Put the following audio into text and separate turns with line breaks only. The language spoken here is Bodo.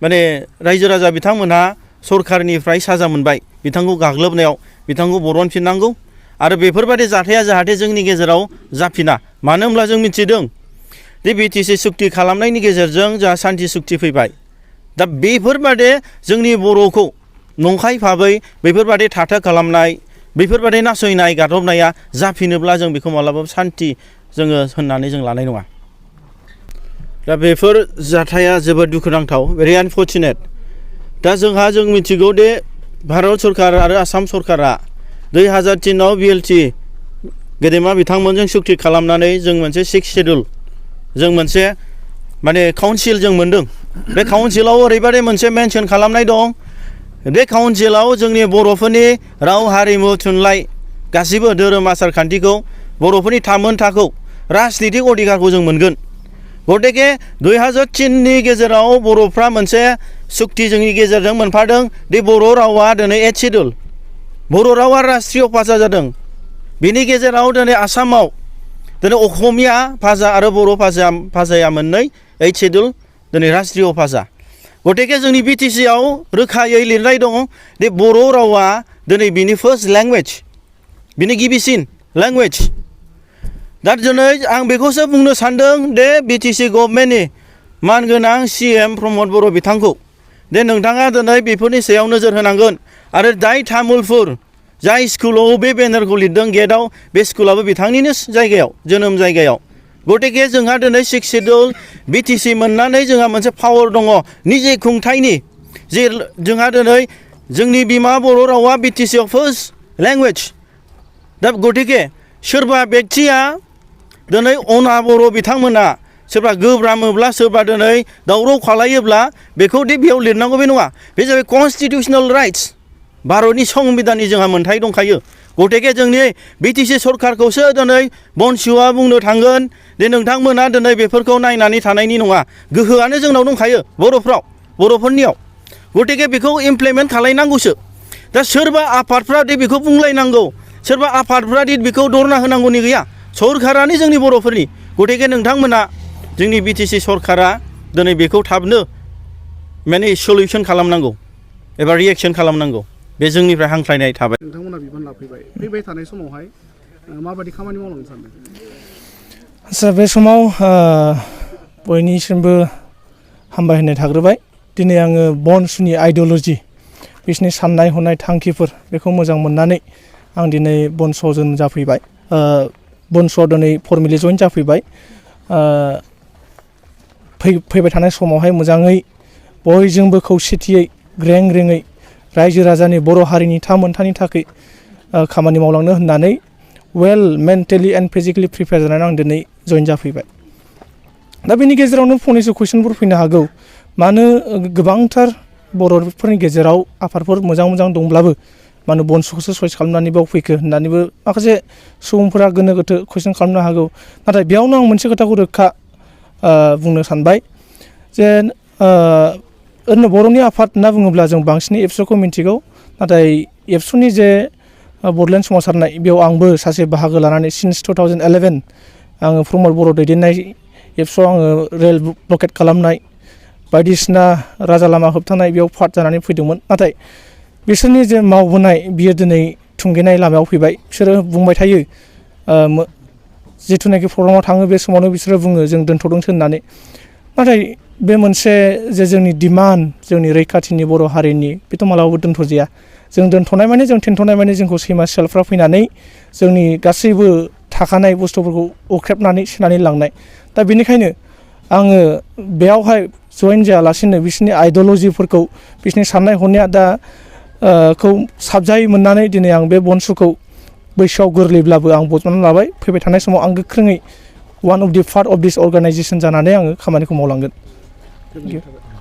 माने रायजो राजा बिथांमोनहा सरकारनिफ्राय साजा मोनबाय बिथांखौ गाग्लोबनायाव बिथांखौ बरनफिननांगौ आरो बेफोरबायदि जाथाया जाहाथे जोंनि गेजेराव जाफिना मानो होनब्ला जों मिथिदों दि बिटिसि सुक्ति खालामनायनि गेजेरजों जोंहा सान्थि सुक्ति फैबाय दा बेफोरबायदि जोंनि बर'खौ नंखाय भाबै बेफोरबायदि थाथा खालामनाय बेफोरबायदि नासयनाय गादबनाया जाफिनोब्ला जों बेखौ मालाबाबो सान्थि जोङो होननानै जों लानाय नङा दा बेफोर जाथाया जोबोद दुखुनांथाव भेरि आनफर्चुनेट दा जों मिथिगौ दि भारत सरकार आरो आसाम सरकारा 2003 BLT गेदेमा बिथांमोनजों सुक्ति खालामनानै जों मोनसे 6 शेड्युल जों मोनसे माने काउन्सिल जों मोनदों बे काउन्सिलाव ओरैबायदि मोनसे मेनसन खालामनाय दं बे काउन्सिलाव जोंनि बर'फोरनि राव हारिमु थुनलाइ गासिबो धोरोम आसार खान्थिखौ बर'फोरनि थामोनथाखौ राजनितिक अधिकारखौ जों मोनगोन गतिके 2003नि गेजेराव बर'फ्रा मोनसे सुक्ति जोंनि गेजेरजों मोनफादों दि बर' रावा दिनै 8 शेड्युल बर' रावा राष्ट्रीय भाषा जादों बिनि गेजेराव दिनै आसामाव दिनै असमिया भाषा आरो बर' भाषाया मोननै 8 शेड्युल दिनै राष्ट्रीय भाषा गतिके जोंनि बिटिसिआव रोखायै लिरनाय दं दि बर' रावा दिनै बिनि फार्स्ट लेंगुवेज बिनि गिबिसिन लेंगुवेज दा दिनै आं बेखौसो बुंनो सानदों दे बिटिसि गभर्नमेन्टनि मानगोनां CM प्रमद बर' बिथांखौ दे नोंथाङा दिनै बेफोरनि सायाव नोजोर होनांगोन आरो जाय तामुलपुर जाय स्कुलाव बे बेनारखौ लिरदों गेटआव बे स्कुलाबो बिथांनिनो जायगायाव जोनोम जायगायाव गतिके जोंहा दिनै 6 शेड्युल बिटिसि मोननानै जोंहा मोनसे पावार दङ निजे खुंथायनि जे जोंहा दिनै जोंनि बिमा बर' रावा बिटिसिआव फार्स्ट लेंगुवेज दा गतिके सोरबा बेक्तिया दिनै अना बर' बिथांमोना सोरबा गोब्रामोब्ला सोरबा दिनै दावराव खालायोब्ला बेखौ दि बेयाव लिरनांगौ बे नङा बे जाबाय कन्स्टिटिउसनेल राइट्स भारतनि संबिधाननि जोंहा मोनथाय दंखायो गतिके जोंनि बिटिसि सरकारखौसो दिनै बनसुआ बुंनो थांगोन दि नोंथांमोना दिनै बेफोरखौ नायनानै थानायनि नङा गोहोआनो जोंनाव दंखायो बर'फोरनियाव गतिके बेखौ इमप्लिमेन्ट खालायनांगौसो दा सोरबा आफादफ्रा दि बेखौ बुंलायनांगौ सोरबा आफादफ्रा दि बेखौ दरना होनांगौनि गैया सरकारानो जोंनि बर'फोरनि गतिके नोंथांमोना जोंनि बिटिसि सरकारा दिनै बेखौ थाबनो माने सलिउसन खालामनांगौ एबा रिएक्शन खालामनांगौ बे जोंनिफ्राय हांख्रायनाय थाबाय
नोंथांमोना बिबान लाफैबाय फैबाय थानाय समावहाय माबायदि खामानि मावलांनो सानदों
आच्चा बे समाव बयनिसिमबो हामबाय होननाय थाग्रोबाय दिनै आङो बनसुनि आइडियोल'जि बिसोरनि साननाय हनाय थांखिफोर बेखौ मोजां मोननानै आं दिनै बनसुआव जोनोम जाफैबाय बनसुआव दिनै फर्मेलि जइन जाफैबाय फैबाय थानाय समावहाय मोजाङै बयजोंबो खौसेथियै ग्रें ग्रेङै रायजो राजानि बर' हारिनि थामोनथानि थाखाय खामानि मावलांनो होननानै well mentally and physically prepare जानानै आं दिनै जइन जाफैबाय दा बेनि गेजेरावनो फंनैसो कुइसनफोर फैनो हागौ मानो गोबांथार बर'फोरनि गेजेराव आफादफोर मोजां दंब्लाबो मानो बनसुखौसो चइस खालामनानै बेयाव फैखो होननानैबो माखासे सुबुंफोरा गोनो गोथो कुइसन खालामनो हागौ नाथाय बेयावनो आं मोनसे खोथाखौ रोखा बुंनो सानबाय जे ओरैनो बर'नि आफाद होनना बुङोब्ला जों बांसिनै एबसुखौ मिन्थिगौ नाथाय एबसुनि जे बड'लेण्ड सोमावसारनाय बेयाव आंबो सासे बाहागो लानानै सिन्स 2011 आङो प्रमद बर' दैदेननाय एबसुआव आङो रेल ब्लकेट खालामनाय बायदिसिना राजा लामा होबथानाय बेयाव पार्ट जानानै फैदोंमोन नाथाय बिसोरनि जे मावबोनाय बियो दिनै थुंगेनाय लामायाव फैबाय बिसोरो बुंबाय थायो जिथुनाखि प्रग्रामाव थाङो बे समावनो बिसोरो बुङो जों दोनथ'दोंसो होननानै नाथाय बे मोनसे जे जोंनि डिमान्ड जोंनि रैखाथिनि बर' हारिनि बेथ' मालाबाबो दोनथ'जाया जों दोनथ'नाय माने जों थेनथ'नाय माने जोंखौ सैमा सियालफ्रा फैनानै जोंनि गासैबो थाखानाय बुस्थुफोरखौ अख्रेबनानै सोनानै लांनाय दा बेनिखायनो आङो बेयावहाय जइन जायालासिनो बिसोरनि आइडियोल'जिफोरखौ बिसोरनि साननाय हनाया दा खौ साबजायै मोननानै दिनै आं बे बनसुखौ बैसोआव गोरलैब्लाबो आं बजबनानै लाबाय फैबाय थानाय समाव आं गोख्रोङै one of the part of this organisation जानानै आङो खामानिखौ मावलांगोन।